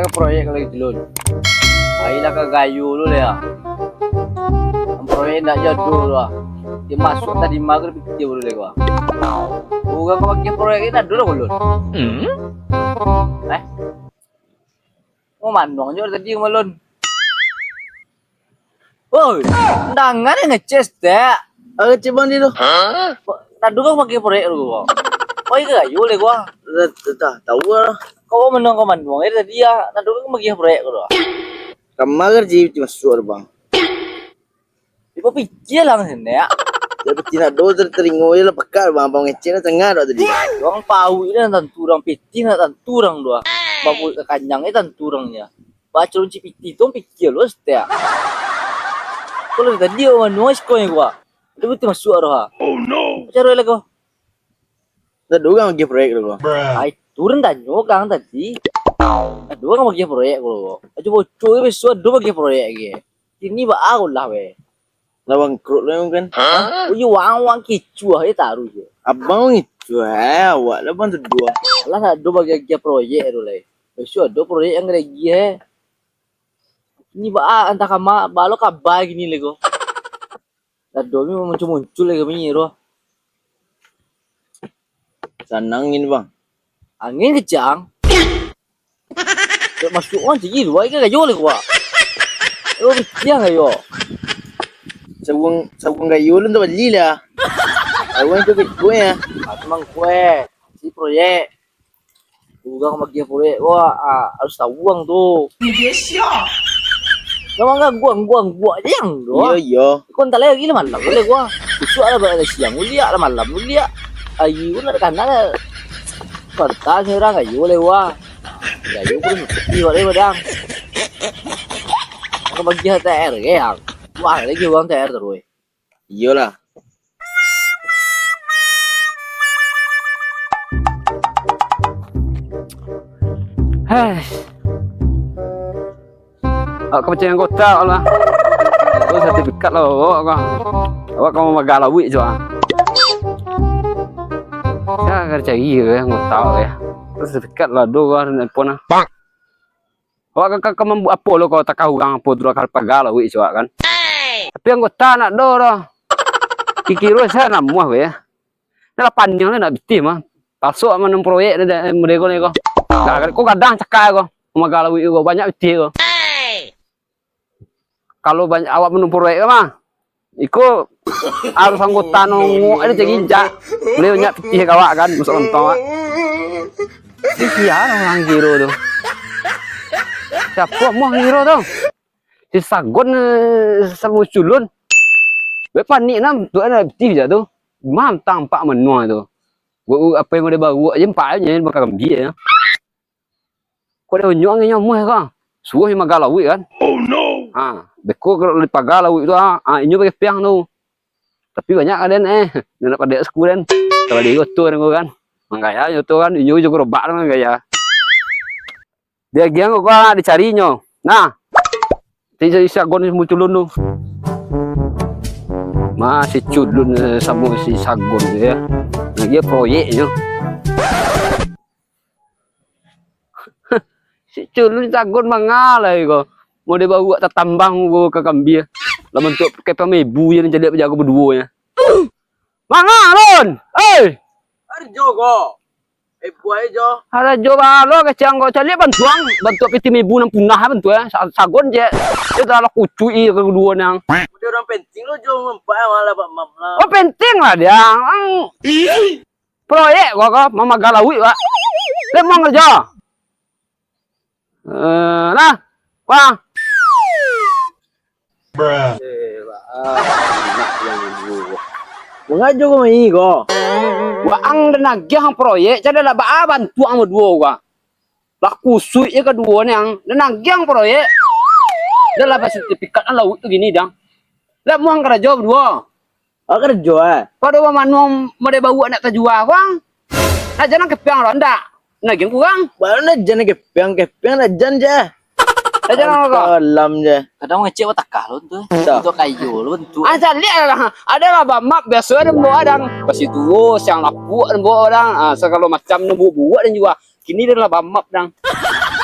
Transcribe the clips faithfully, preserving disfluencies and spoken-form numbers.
Proyek kalau gitu, Lun. Ai lah ka gayo lu lah, ya. Proyek ndak jadul lah. Dia masuk tadi magrib, dia baru lewat. Urang ka bagi proyek ni ado lah, Lun. Eh? Oh, manuang jo tadi, Lun. Oi, ndak ngecek, tak? Ngecek bang dia tu. Ndak duga pakai proyek tu, kok. Oi, ka gayo leh, gua. Dah, dah, dah, tahu lah. Kau menang kau manuang, eh, tadi, ya. Ndak duga pakai proyek tu. Kamar ji masuk tu, bang. Ibu pikir lah, sini, ya. Dia piti nak do ter-, teringo je lah, pekat, bang. Abang ngecek lah, tengah dok tadi. Orang paui lah, tantu orang piti, nak tantu orang tu, ah. Babuik ka kanyang, eh, tantu orang ni, ah. Baco cipiti tu, pikir lu, setia. Kalau tadi, oh, manuang, sekolah gua. Dia betul masuk, roh, ah. Oh, no. Macam mana lah, kau? Dah dua orang lagi proyek tu, kau. Ai, turun tanyo kang tadi. Ado urang bagi proyek ko. Ajo bocor ke, bisuak ado bagi proyek ke. Kini baa ko lah, weh. Lah bangkrut lah mungkin. Hah? Oh, iyo, wang-wang kicuah je taruih je. Abang kicuah, eh, awak lah bang tuduah. Lah, ado bagi-bagi proyek tu lai. Bisuak ado proyek nan lagi, eh. Kini baa, antah kama, baa lo kaba kini lai ko. Dado ni muncul-muncul lai kami tu. Sanang angin, bang. Angin kecang. Dek masuk urang cari luar ikan gayo lai kuah. Lo kecang gayo. Sabuang, sabuang gayo lu tu bali lah. Sabuang tu kecil ya. Aku mang kue. Si proyek. Urang bagi proyek, wah, ah, harus tahu urang tu. Memang kan guang-guang buat je yang tu. Iyo, iyo. Kau entah lagi lah malam boleh gua. Besok lah balik siang uliak lah, malam uliak. Ayu pun nak kena lah. Kertas ni orang ayu boleh gua. Ayu pun sepi buat dia, Badang. Kau bagi T R ke, yang? Wah, lagi urang T R terus. Iyolah. Heh. Awak ka pancing anggota lah. Tu sertifikat lah awak ka. Awak ka mamaga lauik jo ah. Yo, ka cari yo anggota awak yo. Tu sertifikat lah, ado ka handphone lah. Awak ka, ka, ka mambuek apo lo, kalau takah urang apo tu lah, ka paga lauik awak kan. Tapi anggota ndak ado doh. Kikiro sajo namuah be. Ndak lah paniang lah, ndak pitih mah. Pasok manuang proyek dek model ko ni ko. Nah, ko gadang cakak ko. Mamaga lauik ko, banyak pitih ko. Kalau banyak awak manuang proyek ko mah, iko harus anggota nongok ado cari injak. Buliah banyak pitih ka awak kan, masuk kantong awak. Sia urang kiro tu. Sia amuah kiro tu? Si Sagon, eh, samo Culun. Be panik nah, tu ado pitih ja tu. Mantang pak manuang tu. Buek apo nan ado baruak je, empat je bakambia. Kok ado nyo angin nyo amuah ka? Suruah nyo maga lauik kan? Oh no! Ha, beko kalau dipaga lauik tu, ha, ha, inyo pakai piang tu. Tapi banyak ka den, eh, nan nak padek suku den. Kalau di oto den ko kan. Manggaya nyo oto kan, inyo jo gerobak den manggaya. Diagiah ko, ko nak dicari nyo. Nah. Si, si Sagon samo Culun tu. Mah si Culun, eh, samo si Sagon tu yo. Nah, dio proyeknyo. Si Culun Sagon manga lai ko. Model baruak tatambang ko ka kambia. Lah bantuak pakai pamibu je nan caliak bajago baduo nyo. Manga, Lun? Oi! Karajo ko. Eh, buai jo. Karajo baa lo kecek ko. Caliak bantuang, bantuak piti mibu nan punah bantuak, eh. Sa-, Sagon je. Dio lah kucuik kaduo nang. Udah urang penting lo jo mampak malah bak mam lah. Oh, penting lah dio. Ang. Proyek ko, ko, mamaga lauik, Pak. Lemong karajo. Eh, nah. Wah. Eh, Pak, ah, anak yang dulu. Mangajo ko mai ko. Waang den agiah proyek, cak lah baa bantuak ang baduo ko. Lah kusuik je kaduo ni ang. Den agiah proyek. Dah lah basertifikat ang lauik tu kini dang. Lah muah ang karajo baduo. Awak karajo, ah? Pado bamanuang model baruak nak tajua ko ang. Nak jan ang kepiang lo, ndak? Nak jan kurang? Baru nak jan kepiang, kepiang nak jan je. Nak jan ang ko? Salam je. Kadang ngecek batakah lo tu, eh. Dah. Bantuak kayo lo bantuak. Ah, caliak lah. Ado lah bamap, biaso ado bawa dang. Pasti tuo, siang lapuak ado bawa dang. Ah, sagalo macam ado buruak-buruak den jua. Kini ado lah bamap dang.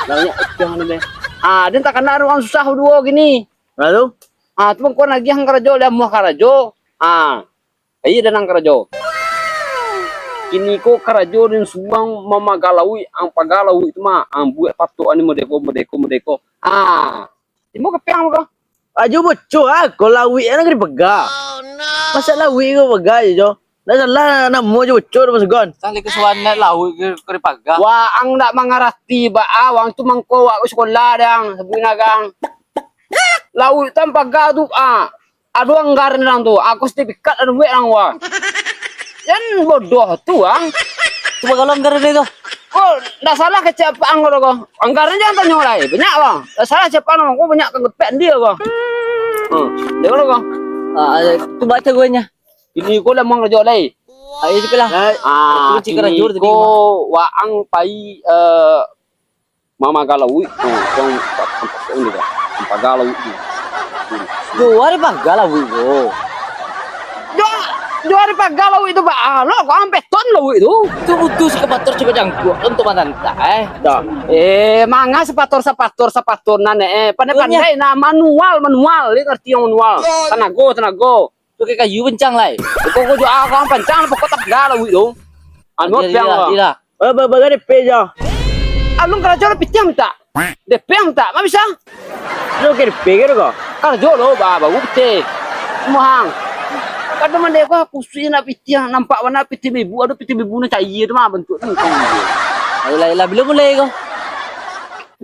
Banyak utang ni, deh. Ah, den takana urang susah duo gini. Lalu? Ah, tu mangko nagiah karajo, lah amuah karajo. Ah, iyo, den ang karajo. Kini ko karajo den suruang mamaga lauik, ang paga lauik tu mah, ang buek patok ani modeko, modeko, modeko. Ah, timo kapiang ko. Ajo boco ah, ko lauik nan ka dipaga. Masak lauik ko paga ajo. Ndak salah namo jo boco tu, Mas Gon. Sali kasuahan naik lauik ka, ka dipaga. Wah, ang ndak mangarati, ba, ah, wang tu mangko wak sikola dang, sabuik nagang. Lauik tu ang paga tu, ah. Ado anggaran dang tu, aku sertifikat ado buek dang, wah. Jan bodoh tu, ang. Tu bagalo anggaran tu. Ko, ndak salah kecek apak ang ko. Anggaran jan tanyo lai, banyak, bang. Ndak salah kecek apak ang ko, banyak ka ngepek dia ko. Hmm, dia ko. Ah, tu baca guanya. Ini ko lah mangarajo lai. Ayo, cepat lah. Ah, kunci karajo tadi ko, waang pai, eh, mamaga lauik tu, kong tampak kau ni kan, paga lauik tu. Dua hari paga lauik tu. Dua, dua hari paga lauik tu, Pak. Ah, lo kau ampe ton lauik tu. Tu butuh si kapator coba jangkuak untuk manantah, eh. Dah. Eh, manga sapator, sapator, sapator nan, eh. Pandai-pandai nah, manual, manual. Dia ngerti yang manual. Tanago, tanago. Pakai kayu pancang lai. Kau, kau jual kau pancang, pokok tak paga lauik tu. Anu, dia, piang dia, lah. Dia lah. Ba-, ba-, bagai D P jo. Alun karajo lah pitih mintak. D P mintak, ma bisa? Lo ke D P ke ko? Karajo lo, ba, baru pitih. Mahang. Kadang mandai ko, aku sudah nak pitih, nampak bana pitih bibu, ado pitih bibu nan cair tu mah bantuak tu. Ayolah, ayolah, bilo mulai ko?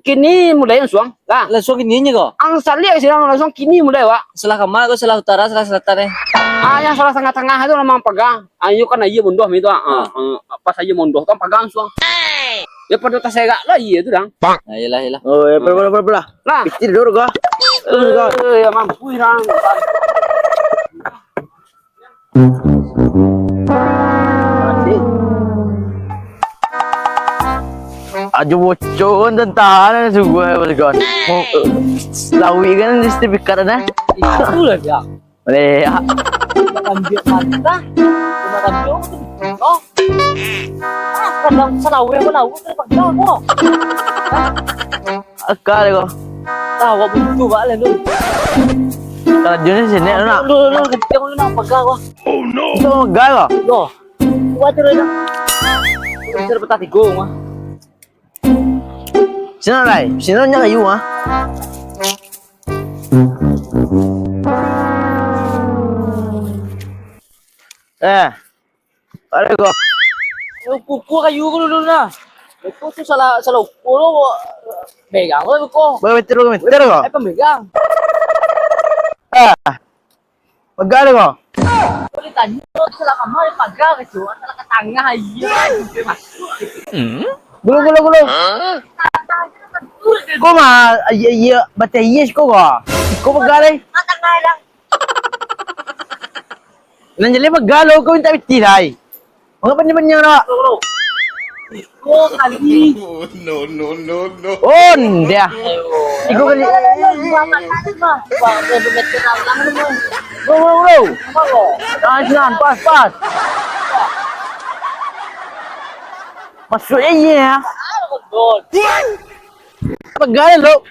Kini mulai langsuang. Lah. Langsuang kini aja ko? Ang saliak sih, langsuang kini mulai, Wak. Salah kamar ko, salah utara, salah selatan, eh. Ah, yang salah tangah-tangah tu memang paga. Ayo kan aia mondoh mi tu, ah. Ah, ah, pas aia mondoh tu paga langsuang. Ya, pado taserak lah aia tu, dang. Ayolah, ayolah. Oh, ya, pala, pala, pala, pala. Lah. Pitih dulu ko. Eh, ya, mampu, dang. Ajo boco kan, tahan suguah, Mas Gon. Lauik kan di sertifikat, nah. Itulah dia. Boleh, ya. Nak ambil mantah, nak ambil apa tu? Oh. Ah, kadang salaweh apa lauik, terpaksa aku. Akal ko. Tahu, awak butuh, Pak, lah, tu. Kalau dia ni sini, nak. Lu, lu, lu, kencang lu nak pegang, wah. Oh, no. Itu pegang, wah. Yo. Kuat tu, Rena. Bisa dapat tiga, mah. Sini, Rai. Sini, nak kayu, mah. Eh. Ada ko. Kuku kayu ko dulu, nah. Itu tu salah, salah ukur lo. Pegang lo ko. Berapa meter, berapa meter ko? Eh, pemegang. Ah. Pegang lo ko. Boleh tanya, salah kamar pagar ke, salah ke tangah, iya, masuk. Gulu, gulu, gulu. Ko mah, iya, iya, bateh iya siko ko. Ko pegang deh. Tangah dah. Nan jaleh bagalo ko mintak pitih lai. Manga panyang-panyang awak. Oh, kali. No, no, no, no. Oh, ndia. Tigo kali. Bro, bro, bro. Ah, sinan, pas, pas. Masuk aja ya. Pegang lo.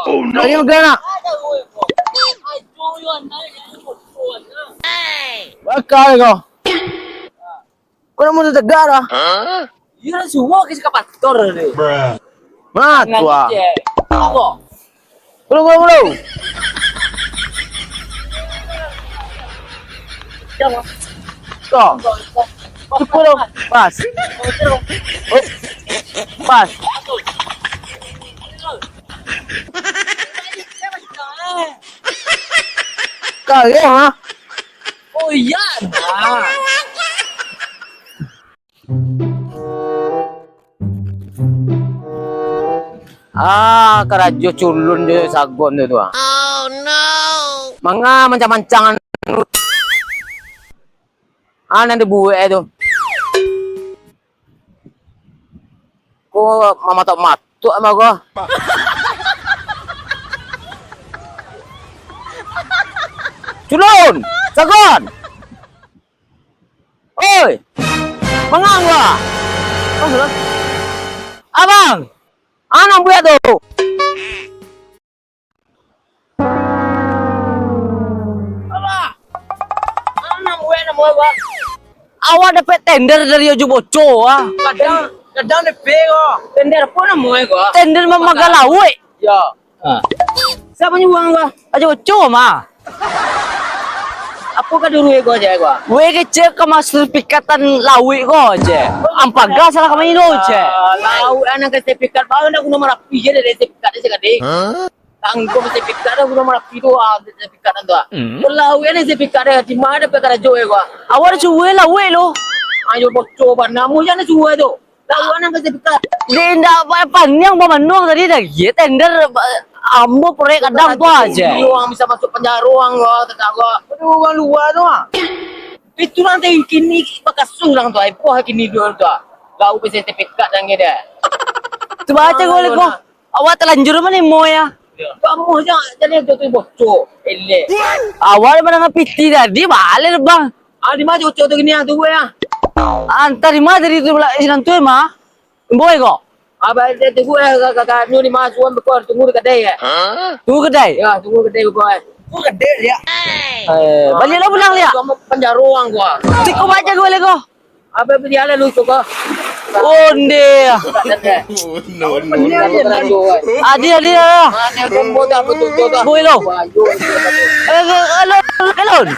Oh, no. Lagi pegang nak? Bakal kau. Kau nak musuh tegak dah? Iyo lah, suruah ke sekapator ni. Mah, tua. Apa? Gulu, gulu, gulu. Kau. Cukup dong. Pas. Oh. Pas. Kau ya, ha? Oh iya. Ah, karajo culun jo sagon tu, tu, ah. Oh, no. Manga mancang-mancang anu. Ah, nan dibuek tu. Ko mamatok-matok ambo ko. Culun! Sagon! Oi! Mangang ko? Abang! Anang buek tu! Alah! Anang buek, anang buek, Bang. Awak dapek tender dari Ojo Boco, ah. Kadang, kadang dapek ko. Tender apo namo ko? Tender mamaga lauik. Yo. Ah. Sia manyuruang ko? Ojo Boco mah. Apo ka duruik ko, cek ko? Weh, kecek ka masuk sertifikatan lauik ko, cek. Ampaga salah ka main tu, cek. Ah, lauik anang ka sertifikat, baru ndak guno Marapi je dari sertifikat dia, cek, adik. Tangguang sertifikat dah, guno Marapi tu, ah, sertifikat tu, ah. Hmm. Kalau awak ni sertifikat dah, di ma dapek karajo, eh, gua? Awak dah suruah lah, weh, lo. Ayo, bocor, bah. Namo je nak suruah tu. Lalu, anang ka sertifikat. Dia indak ba-, paniang bamanuang tadi dah. Ye, tender, ba-, ambo proyek kadang tu aja. Iyo, ang bisa masuk penjara, ang, gua, tetangga. Aduh, orang luar tu, ah. Itu nanti kini bakasuh orang tu, ai, puah kini dia tu, ah. Lalu, sertifikat dan dia. Cuba aja gua, gua. Awak talanjur manimo, ya? Kamu aja jadi tu, tu bocor, elek. Awak mandanga pitih tadi, baliak, Bang. Ah, di ma bocor tu kini, ah, tu, ya? Antah di ma tadi tu, lah, sinan tu, mah. Boy ko. Ah, baliak tu, ya, ka, ka, ka, nu di ma, suan bekor, tunggu di kadai, ya? Tunggu kadai? Ya, tunggu kadai, bekor. Tunggu kadai, ya? Eh, baliaklah pulang, ya? Sama penjara orang gua. Tiko baca gua, lego. Apa beli ala lu suka? Onde. No, no, no. Adi, adi, ah. Boy lo. Eh, eh, alon, alon.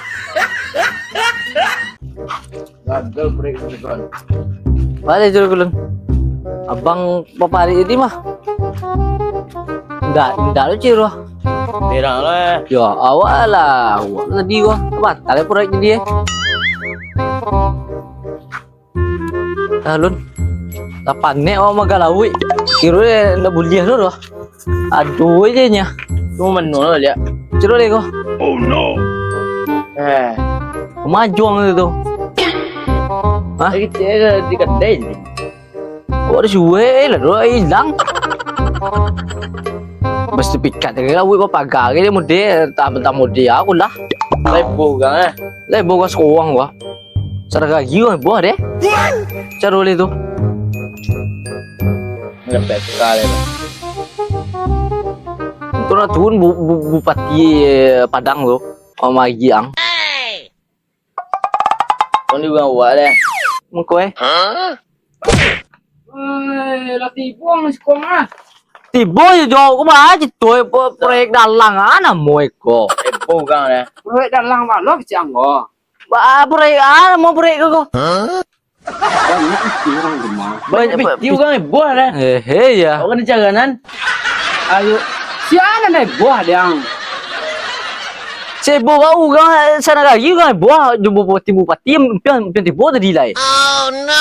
Gagal break ni, kawan. Balik dulu, Kulun. Abang baparik tadi mah. Indak, indak lo, Ciro. Berang lah, eh. Yo, awak lah. Awak tadi gua batal proyek jadi, eh. Ah, Lun. Lah panek awak magalawik. Kiro eh, ndak buliah tu doh. Aduh, aja nya. Tu mano lah, liak. Ciro deh ko. Oh, no. Eh. Kemajuang tu tu. Hah? Lagi cek di kedai ni. Kok ada suwe lah, dua hilang. Mesti pikat lagi lah, wih, pagar lagi dia mode, tak bentar mode aku lah. Lebo gang, eh. Lebo gang seorang gua. Saragagi gua buah deh. Cara boleh tu. Lepek sekali. Itu nak turun bu, bu, Bupati, eh, Padang tu. Sama Agi ang. Kau ni urang awak deh. Mengko, eh? Oi, lah tibo ang sikong ah. Tibo je jo, kau mah je tu, eh, pro-, proyek dalang ah, namo iko. Tibo urang deh. Proyek dalang malah kecil anggo. Ba, proyek ah, namo proyek kau? Banyak piti urang tu mah. Banyak piti urang heboh deh. Eh, eh, ya. Awak kena caganan. Ayo, sia nan heboh deh ang. Sebo kau urang sana lagi urang buah jo bupati-bupati yang pian, pian tibo tadi lai. Oh, no.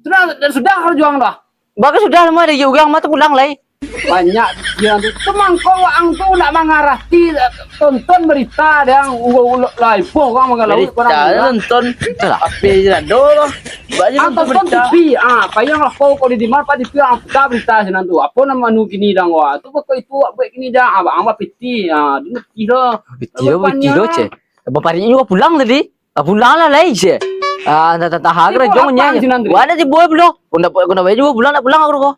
Sudah, sudah, sudah kalau juang dah. Baka sudah lama ada urang mah tu pulang lai. Banyak dia tu. Temangko ang tu nak mangarati tonton berita deh ang. Ulo-ulo lai po urang mangalau. Berita tonton. Itulah. Apa je dah doh. Ang tonton T V, ah, payang lah kau, kau di dima, apa di T V, ang putar berita sinan tu. Apa nama anu kini dah, wah. Tu pokok itu, buat kini dah, ah, ang bapiti, ah, dia ngerti dah. Piti dah, piti dah, ceh. Baparik juga pulang tadi. Ah, pulang lah, lai, ceh. Ah, tak, tak, tak, ha, kerajaan sinan tu. Wah, ada di boy belum. Kau dapat, kau dapat juga pulang, tak pulang aku kau.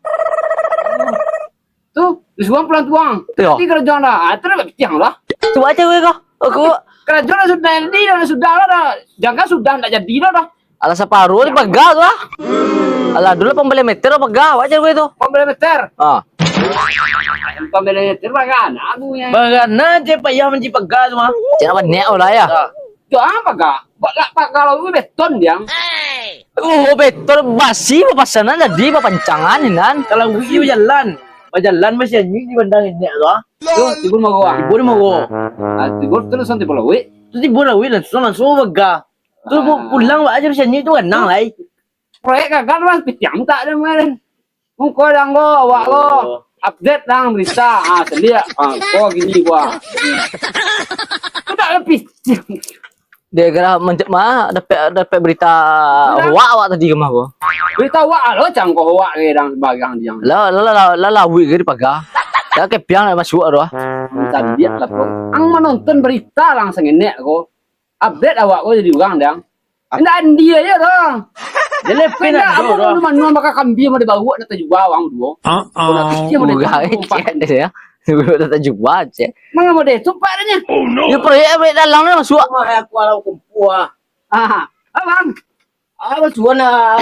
Tu, disuruah pulang tuang. Yo. Jadi kerajaan dah. Ah, tu dah bapitiang lah. Cuba aja gue kau. Aku kerajaan dah sudah, jadi dah sudah lah dah. Jangan sudah, ndak jadi dah dah. Alah, saparuah ni pagar tu ah. Alah, dulu lapan belas meter pagar, wajar gue tu. Lapan belas meter? Ah. Lapan belas meter pagar, nah, aku yang. Bagana je payah manci pagar tu mah. Cek apa nek lah ya? Ah. Tu apa pagar? Bak-, pagar lalu beton dia. Oh, beton basi bapasanan tadi, bapancangan ni nan. Kalau wih bajalan, bajalan masih anjing di bandang ini tu ah. Tu, timbul mago ah. Timbul mago. Ah, timbul terus nanti pulau wih. Tu timbul lah wih, langsung, langsung pagar. Tu pu-, pulang, wak aja bisa nyi tu kan, nang lai. Proyek gagal, Mas, pitiang tak ada kemarin. Muko dang go, awak go. Oh. Update dang berita. Ah, seliak. Ah, ko gini gua. Kau tak ada pitiang. Dek gara mencek mah dapek, dapek berita hoak awak tadi ka mah ko. Berita hoak lo, cangko hoak ke dang sembarang diang. Lah, lah, lah, lah, lah, lawik ke di paga. Lah kepiang nak masuk tu ah. Minta lihat lah ko. Ang manonton berita lang sangenek ko. Update awak ko jadi urang dang. Indak andi aja tu. Jadi pindah ado apa tu. Manu makan kambing, mau dibawa nak terjual orang dua. Heeh. Urang kecil mau dibawa. Urang kecil dia. Sudah terjual, cek. Manga model tu, Pak, adanya? Oh, no. Dia proyek, proyek dalam ni masuk. Rumah aku alau kumpul, ah. Ah, abang. Ah, basuan, ah,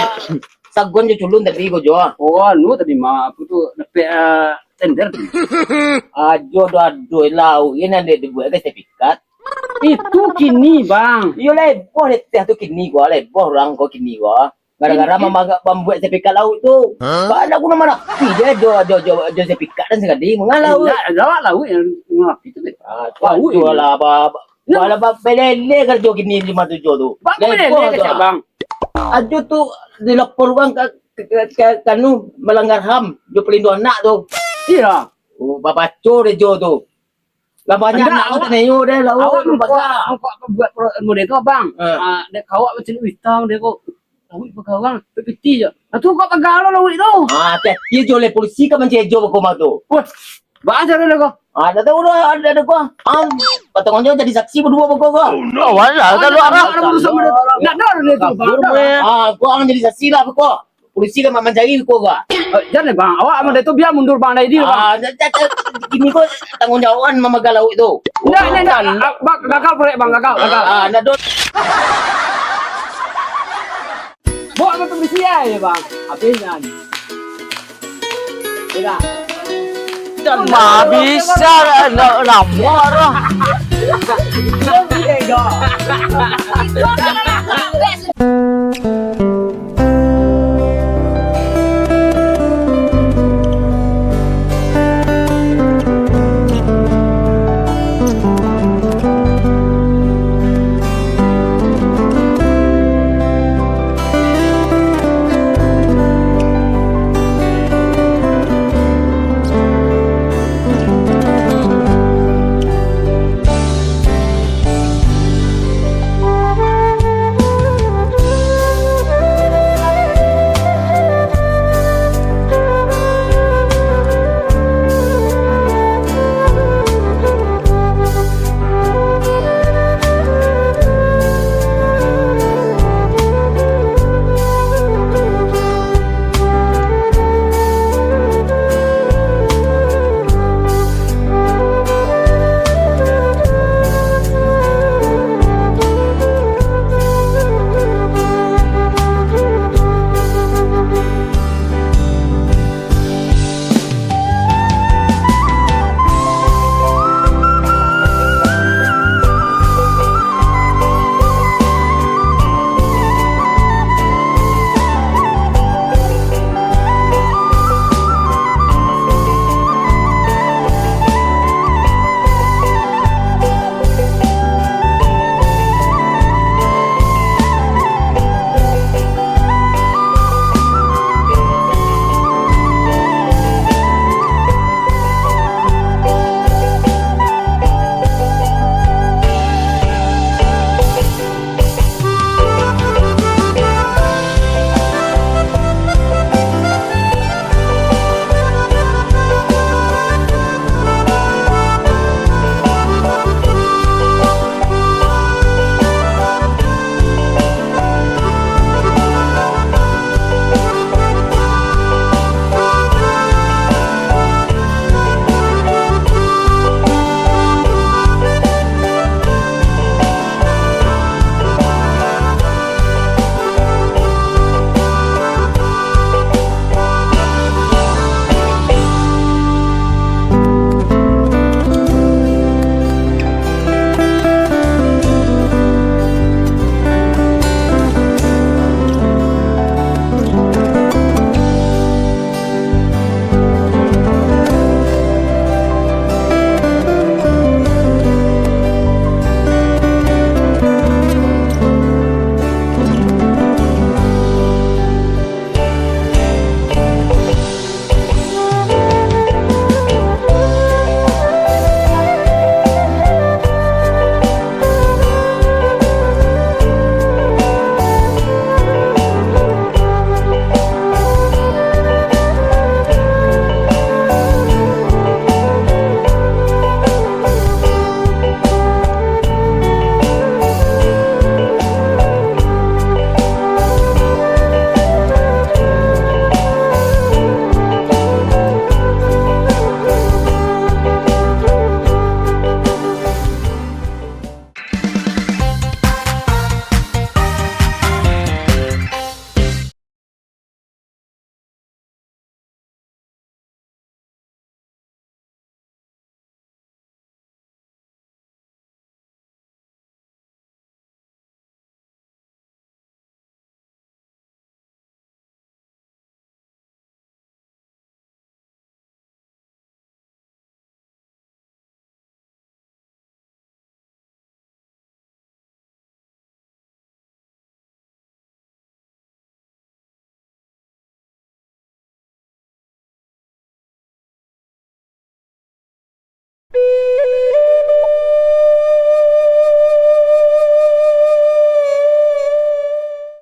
sagon jo culun tadi ko jo, ah. Oh, anu tadi mah, apa tu, dapek, ah, tender. Ajo do ado lauik, ini ande dibuat ke sertifikat. Itu kini, Bang. Iyo, leboh dek teh tu kini ko, leboh urang ko kini ko. Gara-gara ini mamaga-, mambuek sertifikat lauik tu. Hah? Bana guna marapi je jo, jo, jo, jo sertifikat dan sagadi mangalau. Indak, ado lauik yang marapi tu, Bet. Ah, tu lauik ajo lah, ba-, ba-, nah. Alah, ba-, belele karajo kini limo tujuah tu. Bang, leboh belele tu, kecek, ah. Bang. Ajo tu dilapor urang ka, ka, ka, ka, ka anu, melanggar ham, jo pelindung anak tu. Iyo. Oh, babaco dek jo tu. Lah banyak anak tu, nio deh, lauik awak tu mangko, paga. Mangko buat pro-, model tu, Abang. Eh. Ah, dek kawak macam hitam deh kok. Lauik paga urang, piti je. Nah, tu kok paga lo lauik tu. Ah, teh, iyo jo leh polisi ka mancejo bako mah tu. Wah, bahasa dulu ko. Ah, dah tahu dah, ada, ada ko. Ah, patang ajo jadi saksi berdua bako ko. Oh, no. Awak lah, kalau arah. Ada urusan model tu. Ndak ada orang itu, Bang. Kabur, Bang. Ah, ko ang jadi saksi lah bako. Polisi kan mancari ko, ko. Eh, jan, Bang. Awak amun tu bia mundur, Bang, dari dia, Bang. Ah, jan, jan, jan. Kini ko tanggung jawaban mamaga lauik tu. Ndak, ndak, ndak. Ah, Bang, gagal proyek, Bang, gagal, gagal. Ah, ah, ndak do. Bawa ke polisi aja, Bang. Habis, Bang. Tidak. Jan mah bisa, ndak lamo dah. Lebih ego.